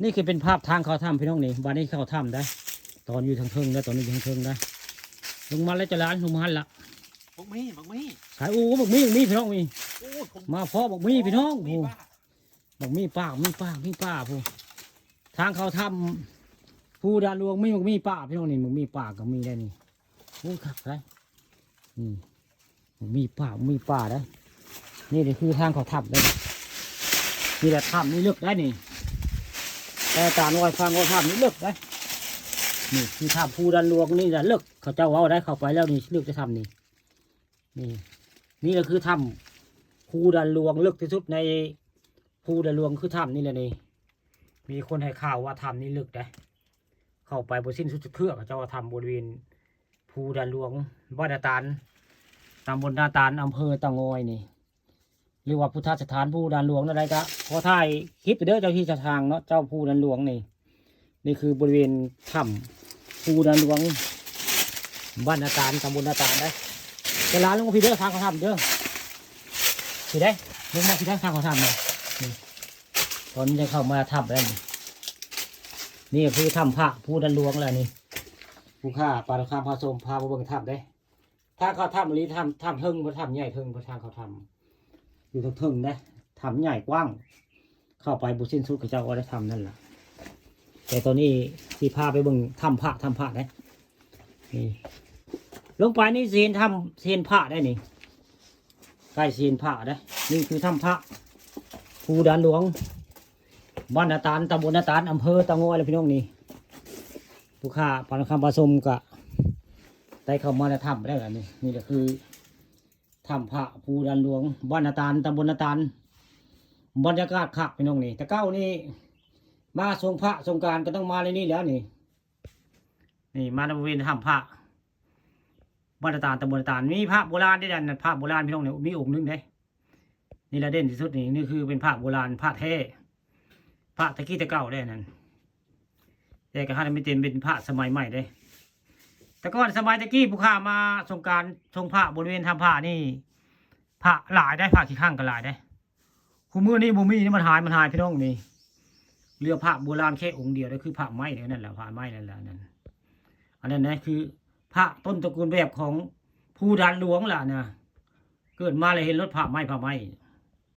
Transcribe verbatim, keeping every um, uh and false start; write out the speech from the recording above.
นี่คือเป็นภาพทางเข้าถ้ำพี่น้องนี่ บัดนี้เข้าถ้ำได้ ตอนอยู่ทางเทิงได้ ตอนนี้อยู่ทางเทิงได้ ลงมาแล้วจะล้านลงมาหั่นละ บักมี่บักมี่ สายโอ้บักมี่บักมี่พี่น้องมี โอ้ยผม มาเพาะบักมี่พี่น้อง มี ผู้ บ้า บักมี่ป่าบักมี่ป่าบักมี่ป่าผู้ ทางเข้าถ้ำภูดานหลวงมีบักมี่ป่าพี่น้องนี่ บักมี่ป่าก็มีได้นี่ โอ้คักได้ อืม บักมี่ป่าบักมี่ป่าได้ นี่เลยคือทางเข้าถ้ำได้ นี่แหละถ้ำนี่ลึกได้นี่ แต่ตาน้อยฟังว่าถ้ำนี่ลึกได้ นี่คือถ้ำภูดานหลวงนี่แหละลึก เขาเจ้าเอาได้เข้าไปแล้วนี่ลึกจะถ้ำนี่ นี่ นี่ก็คือถ้ำภูดานหลวงลึกที่สุดในภูดานหลวงคือถ้ำนี่แหละนี่ มีคนให้ข่าวว่าถ้ำนี่ลึกได้ เข้าไปบ่สิ้นสุดเทื่อ เขาเจ้าว่าถ้ำบริเวณภูดานหลวง บ้านนาตาล ตำบลนาตาล อำเภอเต่างอยนี่ หรือว่าพุทธสถานภูดานหลวงนั่นใดก็ขอถ่ายคลิปไปเด้อเจ้าที่เจ้าทางเนาะ เจ้าภูดานหลวงนี่ นี่คือบริเวณถ้ำภูดานหลวง บ้านนาตาล ตำบลนาตาลได้ จะลาลงมาพี่เด้อทางเขาถ้ำเด้อ พี่ได้อ ลงมาพี่ได้อทางเขาถ้ำเลยนี่ ตอนนี้ได้เข้ามาถ้ำแล้วนี่ นี่ก็คือถ้ำพระภูดานหลวงแล้วนี่ ผู้ข้าปาราคามพาชมพาไปเบิ่งถ้ำได้อ ทางเข้าถ้ำอีหลีถ้ำถ้ำเทิงบ่ถ้ำใหญ่เทิงบ่ทางเข้าถ้ำ อยู่ทางเทิงนะ ถ้ำใหญ่กว้าง เข้าไปบ่สิ้นสุด เขาเจ้าว่าได้ถ้ำนั่นล่ะ แต่ตอนนี้สิพาไปเบิ่งถ้ำพระ ถ้ำพระนะ นี่ ลงไปนี่สิเห็นถ้ำ สิเห็นพระได้นี่ ใกล้สิเห็นพระได้ นี่คือถ้ำพระ ภูดานหลวง บ้านนาตาล ตำบลนาตาล อำเภอเต่างอยแล้วพี่น้องนี่ ผู้ข้าปาราคามพาชมก็ได้เข้ามาในถ้ำแล้วล่ะนี่ นี่ก็คือ ถ้ำพระภูดานหลวง บ้านนาตาล ตำบลนาตาล บรรยากาศคักพี่น้องนี่ แต่เก่านี่ มาสงพระสงกรานต์ก็ต้องมาในนี่แล้วนี่ นี่มาบริเวณถ้ำพระ บ้านนาตาล ตำบลนาตาล มีพระโบราณด้วยกันนะ พระโบราณพี่น้องเนี่ย มีองค์หนึ่งเด้ นี่ละเด่นที่สุดนี่ นี่คือเป็นพระโบราณ พระแท้ พระตะกี้แต่เก่าได้นั่น แต่ก็หันไม่เต็มเป็นพระสมัยใหม่เด้ แต่ก่อนสมัยตะกี้ผู้ข้ามาสงกรานต์สงพระบริเวณถ้ำพระนี่ พระหลายได้ พระขี้ข้างก็หลายได้ คู่มื้อนี้บ่มีนี่ มันหาย มันหายพี่น้องนี่ เหลือพระโบราณแค่องค์เดียว ก็คือพระไม้เท่านั้นแหละ พระไม้นั่นแหละนั่น อันนั้นนะคือพระต้นตระกูลแบบของภูดานหลวงล่ะนะ เกิดมาเลยเห็นรถพระไม้ พระไม้